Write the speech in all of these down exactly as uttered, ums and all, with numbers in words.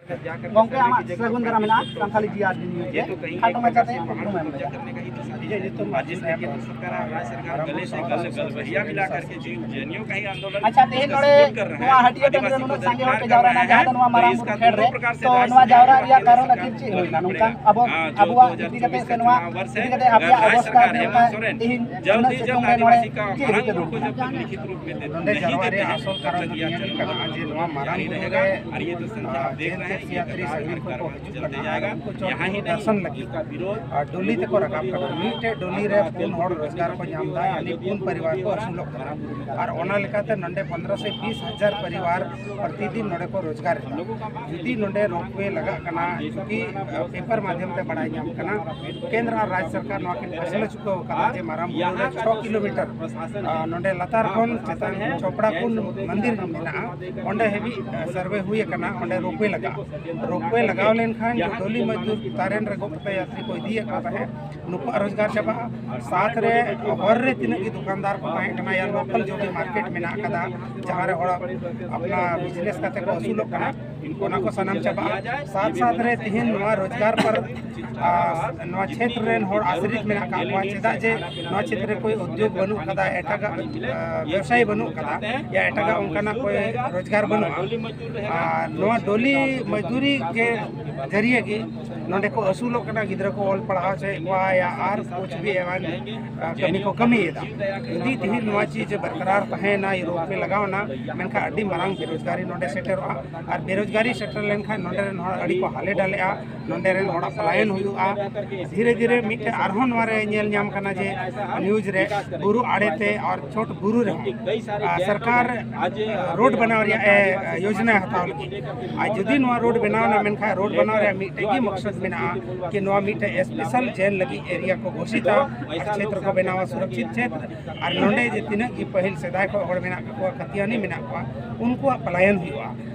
ᱜᱚᱢᱠᱮ, ᱟᱢᱟᱜ ᱥᱟᱹᱜᱩᱱ ᱫᱟᱨᱟᱢ ᱢᱮᱱᱟᱜᱼᱟ ᱥᱟᱱᱛᱷᱟᱞᱤ ᱡᱤ ᱟᱨ ᱡᱤ ᱱᱤᱭᱩᱡᱽ ᱨᱮ᱾ ᱠᱷᱟᱴᱚ ᱢᱟᱪᱷᱟᱛᱮ ᱩᱯᱨᱩᱢ ᱮᱢ ᱞᱮᱫᱟ᱾ ᱤᱧᱟᱹᱜ ᱧᱩᱛᱩᱢ ᱟᱨ ᱡᱤᱥ ᱱᱟᱭᱟᱢ ᱥᱚᱨᱠᱟᱨ ᱟᱨ ᱨᱟᱡᱽ ᱥᱚᱨᱠᱟᱨ ᱜᱟᱹᱞᱮ ᱥᱮ ᱜᱟᱹᱞ ᱜᱟᱹᱞ ᱵᱷᱟᱹᱨᱤᱭᱟ ᱢᱤᱞᱟ ᱠᱟᱨᱠᱮ ᱡᱤ ᱡᱮ ᱮᱱ ᱭᱩ ᱠᱟᱹᱦᱤ ᱟᱱᱫᱳᱞᱚᱱ ᱟᱪᱪᱷᱟ, ᱛᱮᱦᱮᱧ ᱱᱚᱰᱮ ᱱᱚᱣᱟ ᱦᱟᱹᱴᱤᱭᱟᱹ ᱴᱟᱺᱰᱤ ᱨᱮ ᱱᱩᱱᱟᱹᱜ ᱥᱟᱸᱜᱮ ᱦᱚᱲ ᱯᱮ ᱡᱟᱣᱨᱟ ᱮᱱᱟ, ᱡᱟᱦᱟᱸ ᱫᱚ ᱱᱚᱣᱟ ᱢᱟᱨᱟᱝ ᱵᱩᱨᱩ ᱯᱷᱮᱰ ᱨᱮ, ᱛᱚ ᱱᱚᱣᱟ ᱡᱟᱣᱨᱟ ᱨᱮᱭᱟᱜ ᱠᱟᱨᱚᱱ ᱟᱹᱠᱷᱤᱨ ᱪᱮᱫ ᱦᱩᱭᱱᱟ? ᱱᱚᱝᱠᱟᱱ ᱟᱵᱚ ᱟᱵᱚᱣᱟᱜ ᱤᱫᱤ ᱠᱟᱛᱮ ᱥᱮ ᱱᱚᱣᱟ ᱤᱫᱤ ᱠᱟᱛᱮ ᱟᱯᱮᱭᱟᱜ ᱚᱵᱚᱥᱛᱟ ᱱᱚᱝᱠᱟ ᱛᱮᱦᱮᱧ ᱱᱩᱱᱟᱹᱜ ᱥᱤᱛᱩᱝ ᱨᱮ ᱱᱚᱰᱮ ᱪᱮᱫ ᱦᱚᱸ ᱵᱟᱹᱱᱩᱜᱼᱟ? ᱱᱚᱰᱮ ᱡᱟᱨᱣᱟ ᱨᱮᱭᱟᱜ ᱟᱥᱚᱞ ᱠᱟᱨᱚᱱ ᱫᱚ ᱱᱤᱭᱟᱹ ᱜᱮ ᱠᱟᱱᱟ ᱡᱮ ᱱᱚᱣᱟ ᱢᱟᱨᱟᱝ ᱵᱩᱨᱩ ᱨᱮ, ᱟᱨ ᱡᱮ ᱛᱤᱨᱛᱷ ᱭᱟᱛᱨᱤ ᱥᱟᱺᱜᱤᱧ ᱠᱷᱚᱱ ᱠᱚ ᱦᱤᱡᱩᱜ ᱠᱟᱱᱟ, ᱩᱱᱠᱩ ᱪᱚᱴ ᱫᱚᱨᱥᱚᱱ ᱞᱟᱹᱜᱤᱫ ᱟᱨ ᱰᱚᱞᱤ ᱛᱮᱠᱚ ᱨᱟᱠᱟᱵ ᱠᱟᱱᱟ᱾ ᱢᱤᱫᱴᱮᱡ ᱰᱚᱞᱤ ᱨᱮ ᱯᱩᱱ ᱦᱚᱲ ᱨᱳᱡᱽᱜᱟᱨ ᱠᱚ ᱧᱟᱢ ᱮᱫᱟ, ᱭᱟᱱᱤ ᱯᱩᱱ ᱯᱚᱨᱤᱵᱟᱨ ᱠᱚ ᱟᱹᱥᱩᱞᱚᱜ ᱠᱟᱱᱟ᱾ ᱟᱨ ᱚᱱᱟ ᱞᱮᱠᱟᱛᱮ ᱱᱚᱰᱮ ᱯᱚᱱᱫᱽᱨᱚ ᱥᱮ ᱵᱤᱥ ᱦᱟᱡᱟᱨ ᱯᱚᱨᱤᱵᱟᱨ ᱯᱨᱚᱛᱤᱫᱤᱱ ᱱᱚᱰᱮ ᱠᱚ ᱨᱳᱡᱽᱜᱟᱨ ᱮᱫᱟ᱾ ᱡᱩᱫᱤ ᱱᱚᱰᱮ ᱨᱳᱯᱣᱮ ᱞᱟᱜᱟᱜ ᱠᱟᱱᱟ, ᱪᱩᱸᱠᱤ ᱯᱮᱯᱟᱨ ᱢᱟᱫᱷᱭᱚᱢ ᱛᱮ ᱵᱟᱲᱟᱭ ᱧᱟᱢ ᱠᱟᱱᱟ, ᱠᱮᱱᱫᱨᱚ ᱟᱨ ᱨᱟᱡᱽ ᱥᱚᱨᱠᱟᱨ ᱱᱚᱣᱟ ᱠᱤᱱ ᱯᱷᱟᱭᱥᱟᱞᱟ ᱪᱩᱠᱟᱹᱣ ᱟᱠᱟᱫᱟ ᱡᱮ ᱢᱟᱨᱟᱝ ᱵᱩᱨᱩ ᱨᱮ ᱪᱷᱚ ᱠᱤᱞᱳᱢᱤᱴᱟᱨ, ᱟᱨ ᱱᱚᱰᱮ ᱞᱟᱛᱟᱨ ᱠᱷᱚᱱ ᱪᱮᱛᱟᱱ ᱪᱷᱚᱯᱲᱟ ᱠᱷᱚᱱ ᱢᱚᱱᱫᱤᱨ ᱢᱮᱱᱟᱜᱼᱟ, ᱚᱸᱰᱮ ᱦᱟᱹᱵᱤᱡ ᱥᱟᱨᱵᱷᱮ ᱦᱩᱭ ᱟᱠᱟᱱᱟ, ᱚᱸᱰᱮ ᱨᱳᱯᱣᱮ ᱞᱟᱜᱟᱜᱼᱟ᱾ ᱨᱳᱯᱣᱮ ᱞᱟᱜᱟᱣ ᱞᱮᱱᱠᱷᱟᱱ ᱰᱚᱞᱤ ᱢᱚᱡᱫᱩᱨ ᱛᱟᱨᱮᱱ ᱨᱮ ᱜᱚᱜ ᱠᱟᱛᱮ ᱭᱟᱛᱨᱤ ᱠᱚ ᱤᱫᱤᱭᱮᱫ ᱠᱚ ᱛᱟᱦᱮᱸᱫ, ᱱᱩᱠᱩᱣᱟᱜ ᱨᱳᱡᱽᱜᱟᱨ ᱪᱟᱵᱟᱜᱼᱟ᱾ ᱥᱟᱛ ᱨᱮ ᱦᱚᱨ ᱨᱮ ᱛᱤᱱᱟᱹᱜ ᱜᱮ ᱫᱚᱠᱟᱱᱫᱟᱨ ᱠᱚ ᱛᱟᱦᱮᱸ ᱠᱟᱱᱟ ᱭᱟ ᱞᱳᱠᱟᱞ ᱡᱚ ᱵᱤ ᱢᱟᱨᱠᱮᱴ ᱢᱮᱱᱟᱜ ᱟᱠᱟᱫᱟ, ᱡᱟᱦᱟᱸ ᱨᱮ ᱦᱚᱲ ᱟᱯᱱᱟ ᱵᱤᱡᱽᱱᱮᱥ ᱠᱟᱛᱮ ᱠᱚ ᱟᱹᱥᱩᱞᱚᱜ ᱠᱟᱱᱟ, ᱚᱱᱟ ᱠᱚ ᱥᱟᱱᱟᱢ ᱪᱟᱵᱟᱜᱼᱟ᱾ ᱥᱟᱛ ᱥᱟᱛ ᱨᱮ ᱛᱤᱦᱤᱧ ᱱᱚᱣᱟ ᱨᱳᱡᱽᱜᱟᱨ ᱯᱟᱨ ᱟᱨ ᱱᱚᱣᱟ ᱪᱷᱮᱛᱨᱚ ᱨᱮᱱ ᱦᱚᱲ ᱟᱥᱨᱤᱛ ᱢᱮᱱᱟᱜ ᱟᱠᱟᱫ ᱠᱚᱣᱟ᱾ ᱪᱮᱫᱟᱜ ᱡᱮ ᱱᱚᱣᱟ ᱪᱷᱮᱛᱨᱚ ᱨᱮ ᱠᱳᱭ ᱩᱫᱽᱭᱳᱜᱽ ᱵᱟᱹᱱᱩᱜ ᱟᱠᱟᱫᱟ, ᱮᱴᱟᱜᱟᱜ ᱵᱮᱵᱽᱥᱟᱭ ᱵᱟᱹᱱᱩᱜ ᱟᱠᱟᱫᱟ, ᱭᱟ ᱮᱴᱟᱜᱟᱜ ᱚᱱᱠᱟᱱᱟᱜ ᱠᱳᱭ ᱨᱳᱡᱽᱜᱟᱨ ᱵᱟᱹᱱᱩᱜᱼᱟ᱾ ᱟᱨ ᱱᱚᱣᱟ ᱰᱚᱞᱤ ᱢᱚᱡᱽᱫᱩᱨᱤ ᱜᱮ ᱡᱟᱹᱨᱤᱭᱟᱹ ᱜᱮ ᱱᱚᱰᱮ ᱠᱚ ᱟᱹᱥᱩᱞᱚᱜ ᱠᱟᱱᱟ, ᱜᱤᱫᱽᱨᱟᱹ ᱠᱚ ᱚᱞ ᱯᱟᱲᱦᱟᱣ ᱦᱚᱪᱚᱭᱮᱫ ᱠᱚᱣᱟ ᱭᱟ ᱟᱨ ᱠᱩᱪ ᱵᱷᱤ ᱮᱢᱟᱱ ᱠᱟᱹᱢᱤ ᱠᱚ ᱠᱟᱹᱢᱤᱭᱮᱫᱟ᱾ ᱡᱩᱫᱤ ᱛᱤᱦᱤᱧ ᱱᱚᱣᱟ ᱪᱤᱡᱽ ᱵᱟᱨᱠᱟᱨᱟᱨ ᱛᱟᱦᱮᱸᱭᱮᱱᱟ, ᱨᱳᱯᱣᱮ ᱞᱟᱜᱟᱣ ᱮᱱᱟ, ᱢᱮᱱᱠᱷᱟᱱ ᱟᱹᱰᱤ ᱢᱟᱨᱟᱝ ᱵᱮᱨᱳᱡᱽᱜᱟᱨᱤ ᱱᱚᱰᱮ ᱥᱮᱴᱮᱨᱚᱜᱼᱟ᱾ ᱟᱨ ᱵᱮᱨᱳᱡᱽᱜᱟᱨᱤ ᱥᱮᱴᱮᱨ ᱞᱮᱱᱠᱷᱟᱱ ᱱᱚᱰᱮ ᱨᱮᱱ ᱦᱚᱲ ᱟᱹᱰᱤ ᱠᱚ ᱦᱟᱞᱮ ᱰᱟᱞᱮᱜᱼᱟ, ᱱᱚᱰᱮ ᱨᱮᱱ ᱦᱚᱲᱟᱜ ᱯᱟᱞᱟᱭᱚᱱ ᱦᱩᱭᱩᱜᱼᱟ᱾ ᱫᱷᱤᱨᱮ ᱫᱷᱤᱨᱮ ᱢᱤᱫᱴᱮᱱ ᱟᱨᱦᱚᱸ ᱱᱚᱣᱟ ᱨᱮ ᱧᱮᱞ ᱧᱟᱢ ᱠᱟᱱᱟ ᱡᱮ ᱱᱤᱭᱩᱡᱽ ᱨᱮ ᱵᱩᱨᱩ ᱟᱲᱮ ᱛᱮ ᱟᱨ ᱪᱷᱳᱴ ᱵᱩᱨᱩ ᱨᱮᱦᱚᱸ ᱟᱨ ᱥᱚᱨᱠᱟᱨ ᱨᱳᱰ ᱵᱮᱱᱟᱣ ᱨᱮᱭᱟᱜ ᱮ ᱭᱳᱡᱽᱱᱟ ᱦᱟᱛᱟᱣ ᱞᱟᱹᱜᱤᱫ᱾ ᱟᱨ ᱡᱩᱫᱤ ᱱᱚᱣᱟ ᱨᱳᱰ ᱵᱮᱱᱟᱣ ᱮᱱᱟ, ᱢᱮᱱᱠᱷᱟᱱ ᱨᱳᱰ ᱵᱮᱱᱟᱣ ᱨᱮᱭᱟᱜ ᱢᱤᱫᱴᱮᱡ ᱜᱮ ᱢᱚᱠᱥᱚᱫ ᱢᱮᱱᱟᱜᱼᱟ ᱠᱤ ᱱᱚᱣᱟ ᱢᱤᱫᱴᱮᱡ ᱥᱯᱮᱥᱟᱞ ᱡᱮᱱ ᱞᱟᱹᱜᱤᱫ ᱮᱨᱤᱭᱟ ᱠᱚ ᱜᱷᱳᱥᱤᱛᱟ, ᱟᱨ ᱪᱷᱮᱛᱨᱚ ᱠᱚ ᱵᱮᱱᱟᱣᱟ, ᱥᱩᱨᱚᱠᱪᱷᱤᱛ ᱪᱷᱮᱛᱨᱚ᱾ ᱟᱨ ᱱᱚᱰᱮ ᱡᱮ ᱛᱤᱱᱟᱹᱜ ᱜᱮ ᱯᱟᱹᱦᱤᱞ ᱥᱮᱫᱟᱭ ᱠᱷᱚᱱ ᱦᱚᱲ ᱢᱮᱱᱟᱜ ᱠᱚᱣᱟ, ᱠᱟᱛᱤᱭᱟᱱᱤ ᱢᱮᱱᱟᱜ ᱠᱚᱣᱟ, ᱩᱱᱠᱩᱣᱟᱜ ᱯᱟᱞᱟᱭᱚᱱ ᱦᱩᱭᱩᱜᱼᱟ᱾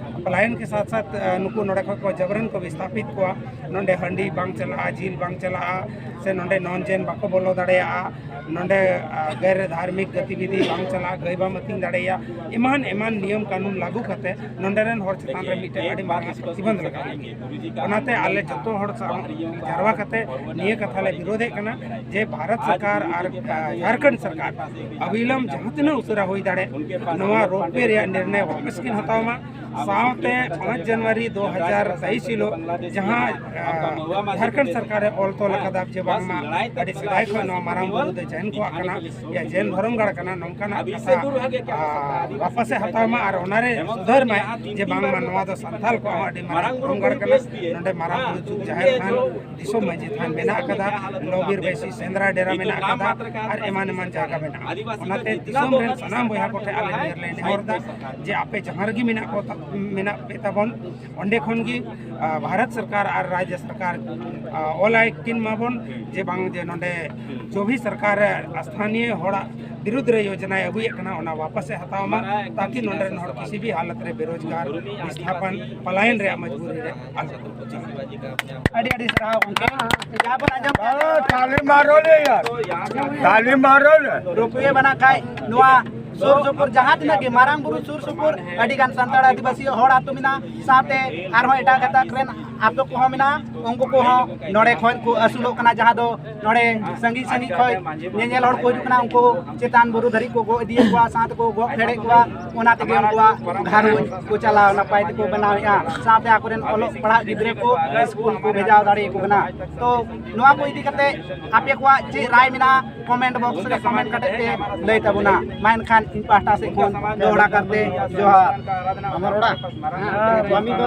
ᱯᱟᱞᱟᱭᱚᱱ ᱠᱮ ᱥᱟᱛᱷ ᱥᱟᱛᱷ ᱱᱩᱠᱩ ᱱᱚᱰᱮ ᱠᱷᱚᱱ ᱠᱚ ᱡᱟᱵᱨᱟᱱ ᱠᱚ ᱵᱤᱥᱛᱷᱟᱯᱤᱛ ᱠᱚᱣᱟ᱾ ᱱᱚᱰᱮ ᱦᱟᱺᱰᱤ ᱵᱟᱝ ᱪᱟᱞᱟᱜᱼᱟ, ᱡᱤᱞ ᱵᱟᱝ ᱪᱟᱞᱟᱜᱼᱟ, ᱥᱮ ᱱᱚᱰᱮ ᱱᱚᱱ ᱡᱮᱱ ᱵᱟᱠᱚ ᱵᱚᱞᱚ ᱫᱟᱲᱮᱭᱟᱜᱼᱟ, ᱱᱚᱰᱮ ᱜᱮᱨ ᱫᱷᱟᱨᱢᱤᱠ ᱜᱚᱛᱤᱵᱤᱫᱷᱤ ᱵᱟᱝ ᱪᱟᱞᱟᱜᱼᱟ, ᱜᱟᱹᱭ ᱵᱟᱢ ᱟᱹᱛᱤᱧ ᱫᱟᱲᱮᱭᱟᱜᱼᱟ, ᱮᱢᱟᱱ ᱮᱢᱟᱱ ᱱᱤᱭᱚᱢ ᱠᱟᱹᱱᱩᱱ ᱞᱟᱹᱜᱩ ᱠᱟᱛᱮ ᱱᱚᱰᱮ ᱨᱮᱱ ᱦᱚᱲ ᱪᱮᱛᱟᱱ ᱨᱮ ᱢᱤᱫᱴᱮᱱ ᱟᱹᱰᱤ ᱢᱟᱨᱟᱝ ᱯᱨᱚᱛᱤᱵᱚᱱᱫᱷ ᱞᱟᱜᱟᱜᱼᱟ᱾ ᱚᱱᱟᱛᱮ ᱟᱞᱮ ᱡᱚᱛᱚ ᱦᱚᱲ ᱥᱟᱶ ᱡᱟᱨᱣᱟ ᱠᱟᱛᱮ ᱱᱤᱭᱟᱹ ᱠᱟᱛᱷᱟ ᱞᱮ ᱵᱤᱨᱳᱫᱷᱮᱫ ᱠᱟᱱᱟ ᱡᱮ ᱵᱷᱟᱨᱚᱛ ᱥᱚᱨᱠᱟᱨ ᱟᱨ ᱡᱷᱟᱲᱠᱷᱚᱸᱰ ᱥᱚᱨᱠᱟᱨ ᱚᱵᱤᱞᱚᱢ ᱡᱟᱦᱟᱸ ᱛᱤᱱᱟᱹᱜ ᱩᱥᱟᱹᱨᱟ ᱦᱩᱭ ᱫᱟᱲᱮ ᱱᱚᱣᱟ ᱨᱳᱯᱣᱮ ᱨᱮᱭᱟᱜ ᱱᱤᱨᱱᱚᱭ ᱣᱟᱯᱟᱥ ᱠᱤᱱ ᱦᱟᱛᱟᱣ ᱢᱟ᱾ ᱥᱟᱶᱛᱮ ᱯᱟᱸᱪ ᱡᱟᱱᱩᱣᱟᱨᱤ ᱫᱩ ᱦᱟᱡᱟᱨ ᱛᱮᱭᱤᱥ ᱦᱤᱞᱳᱜ ᱡᱟᱦᱟᱸ ᱡᱷᱟᱲᱠᱷᱚᱸᱰ ᱥᱚᱨᱠᱟᱨᱮ ᱚᱞ ᱛᱚᱞ ᱟᱠᱟᱫᱟ ᱡᱮ ᱵᱟᱝᱢᱟ ᱟᱹᱰᱤ ᱥᱮᱫᱟᱭ ᱠᱷᱚᱱ ᱱᱚᱣᱟ ᱢᱟᱨᱟᱝ ᱵᱩᱨᱩ ᱫᱚ ᱡᱮᱱ ᱠᱚᱣᱟᱜ ᱠᱟᱱᱟ, ᱭᱟ ᱡᱮᱱ ᱫᱷᱚᱨᱚᱢ ᱜᱟᱲ ᱠᱟᱱᱟ, ᱱᱚᱝᱠᱟᱱᱟᱜ ᱠᱟᱛᱷᱟ ᱣᱟᱯᱟᱥᱮ ᱦᱟᱛᱟᱣ ᱢᱟ ᱟᱨ ᱚᱱᱟᱨᱮ ᱥᱩᱫᱷᱟᱹᱨ ᱢᱟᱭ ᱡᱮ ᱵᱟᱝᱢᱟ ᱱᱚᱣᱟ ᱫᱚ ᱥᱟᱱᱛᱟᱲ ᱠᱚᱣᱟᱜ ᱦᱚᱸ ᱟᱹᱰᱤ ᱢᱟᱨᱟᱝ ᱫᱷᱚᱨᱚᱢ ᱜᱟᱲ ᱠᱟᱱᱟ᱾ ᱱᱚᱰᱮ ᱢᱟᱨᱟᱝ ᱵᱩᱨᱩ ᱡᱩᱜᱽ ᱡᱟᱦᱮᱨ ᱛᱷᱟᱱ ᱫᱤᱥᱚᱢ ᱢᱟᱹᱡᱷᱤ ᱛᱷᱟᱱ ᱢᱮᱱᱟᱜ ᱟᱠᱟᱫᱟ, ᱞᱚᱵᱤᱨ ᱵᱟᱹᱭᱥᱤ ᱥᱮᱸᱫᱽᱨᱟ ᱰᱮᱨᱟ ᱢᱮᱱᱟᱜ ᱟᱠᱟᱫᱟ ᱟᱨ ᱮᱢᱟᱱ ᱮᱢᱟᱱ ᱡᱟᱭᱜᱟ ᱢᱮᱱᱟᱜᱼᱟ᱾ ᱚᱱᱟᱛᱮ ᱫᱤᱥᱚᱢ ᱨᱮᱱ ᱥᱟᱱᱟᱢ ᱵᱚᱭᱦᱟ ᱠᱚᱴᱷᱮᱱ ᱟᱞᱮ ᱱᱤᱭᱟᱹ ᱞᱮ ᱱᱮᱦᱚᱨ ᱮᱫᱟ ᱡᱮ ᱟᱯᱮ ᱡᱟᱦᱟᱸ ᱨᱮᱜᱮ ᱢᱮᱱᱟᱜ ᱠᱚ ᱛᱟ- ᱢᱮᱱᱟᱜ ᱯᱮ ᱛᱟᱵᱚᱱ, ᱚᱸᱰᱮ ᱠᱷᱚᱱ ᱜᱮ ᱵᱷᱟᱨᱚᱛ ᱥᱚᱨᱠᱟᱨ ᱟᱨ ᱨᱟᱡᱽ ᱥᱚᱨᱠᱟᱨ ᱚᱞ ᱟᱹᱠᱤᱱ ᱢᱟᱵᱚᱱ ᱡᱮ ᱵᱟᱝ ᱡᱮ ᱱᱚᱰᱮ ᱡᱚᱵᱷᱤ ᱥᱚᱨᱠᱟᱨ ᱥᱛᱷᱟᱱᱤᱭᱚ ᱦᱚᱲᱟᱜ ᱵᱤᱨᱩᱫᱽ ᱨᱮ ᱭᱳᱡᱚᱱᱟᱭ ᱟᱹᱜᱩᱭᱮᱫ ᱠᱟᱱᱟ, ᱚᱱᱟ ᱣᱟᱯᱟᱥᱮ ᱦᱟᱛᱟᱣ ᱢᱟ, ᱛᱟᱠᱤ ᱱᱚᱰᱮ ᱨᱮᱱ ᱦᱚᱲ ᱠᱤᱥᱤ ᱵᱤ ᱦᱟᱞᱚᱛ ᱨᱮ ᱵᱮᱨᱳᱡᱽᱜᱟᱨ, ᱵᱤᱥᱛᱷᱟᱯᱚᱱ, ᱯᱟᱞᱟᱭᱚᱱ ᱨᱮᱭᱟᱜ ᱢᱚᱡᱽᱵᱩᱨᱤ ᱨᱮ ᱟᱞᱚ ᱠᱚ ᱯᱟᱲᱟᱜ᱾ ᱟᱹᱰᱤ ᱟᱹᱰᱤ ᱥᱟᱨᱦᱟᱣ ᱜᱚᱢᱠᱮ᱾ ᱡᱟᱦᱟᱸ ᱵᱚᱱ ᱟᱸᱡᱚᱢ ᱛᱟᱞᱤ ᱢᱟᱨᱚ ᱞᱮ ᱭᱟᱨ, ᱛᱟᱞᱤ ᱢᱟᱨᱚ ᱞᱮ᱾ ᱨᱩᱯᱤᱭᱟᱹ ᱵᱮᱱᱟᱜ ᱠᱷᱟᱡ ᱱᱚᱣᱟ ᱥᱩᱨ ᱥᱩᱯᱩᱨ ᱡᱟᱦᱟᱸ ᱛᱤᱱᱟᱹᱜ ᱜᱮ ᱢᱟᱨᱟᱝ ᱵᱩᱨᱩ ᱥᱩᱨ ᱥᱩᱯᱩᱨ ᱟᱹᱰᱤ ᱜᱟᱱ ᱥᱟᱱᱛᱟᱲ ᱟᱹᱫᱤᱵᱟᱹᱥᱤ ᱦᱚᱲ ᱟᱹᱛᱩ ᱢᱮᱱᱟᱜᱼᱟ, ᱥᱟᱶᱛᱮ ᱟᱨᱦᱚᱸ ᱮᱴᱟᱜ ᱜᱟᱛᱟᱠ ᱨᱮᱱ ᱟᱹᱛᱩ ᱠᱚᱦᱚᱸ ᱢᱮᱱᱟᱜᱼᱟ᱾ ᱩᱱᱠᱩ ᱠᱚᱦᱚᱸ ᱱᱚᱰᱮ ᱠᱷᱚᱱ ᱠᱚ ᱟᱹᱥᱩᱞᱚᱜ ᱠᱟᱱᱟ, ᱡᱟᱦᱟᱸ ᱫᱚ ᱱᱚᱰᱮ ᱥᱟᱺᱜᱤᱧ ᱥᱟᱺᱜᱤᱧ ᱠᱷᱚᱱ ᱧᱮᱧᱮᱞ ᱦᱚᱲ ᱠᱚ ᱦᱤᱡᱩᱜ ᱠᱟᱱᱟ, ᱩᱱᱠᱩ ᱪᱮᱛᱟᱱ ᱵᱩᱨᱩ ᱫᱷᱟᱹᱨᱤᱡ ᱠᱚ ᱜᱚᱜ ᱤᱫᱤᱭᱮᱫ ᱠᱚᱣᱟ, ᱥᱟᱶ ᱛᱮᱠᱚ ᱜᱚᱜ ᱯᱷᱮᱰᱮᱫ ᱠᱚᱣᱟ᱾ ᱚᱱᱟ ᱛᱮᱜᱮ ᱩᱱᱠᱩᱣᱟᱜ ᱜᱷᱟᱨᱚᱸᱡᱽ ᱠᱚ ᱪᱟᱞᱟᱣ ᱱᱟᱯᱟᱭ ᱛᱮᱠᱚ ᱵᱮᱱᱟᱣᱮᱫᱼᱟ, ᱥᱟᱶᱛᱮ ᱟᱠᱚᱨᱮᱱ ᱚᱞᱚᱜ ᱯᱟᱲᱦᱟᱜ ᱜᱤᱫᱽᱨᱟᱹ ᱠᱚ ᱥᱠᱩᱞ ᱠᱚ ᱵᱷᱮᱡᱟ ᱫᱟᱲᱮᱭᱟᱠᱚ ᱠᱟᱱᱟ᱾ ᱛᱚ ᱱᱚᱣᱟ ᱠᱚ ᱤᱫᱤ ᱠᱟᱛᱮ ᱟᱯᱮ ᱠᱚᱣᱟᱜ ᱪᱮᱫ ᱨᱟᱭ ᱢᱮᱱᱟᱜᱼᱟ, ᱠᱚᱢᱮᱱᱴ ᱵᱚᱠᱥ ᱨᱮ ᱠᱚᱢᱮᱱᱴ ᱠᱟᱛᱮ ᱯᱮ ᱞᱟᱹᱭ ᱛᱟᱵᱚᱱᱟ᱾ ᱢᱟ ᱮᱱᱠᱷᱟᱱ ᱤᱧ ᱯᱟᱦᱴᱟ ᱥᱮᱫ ᱠᱷᱚᱱ ᱫᱚᱦᱲᱟ ᱠᱟᱨᱛᱮ ᱡᱚᱦᱟᱨ᱾ ᱟᱢᱟᱨ ᱚᱲᱟᱜ? ᱦᱮᱸ, ᱠᱟᱹᱢᱤ ᱫᱚ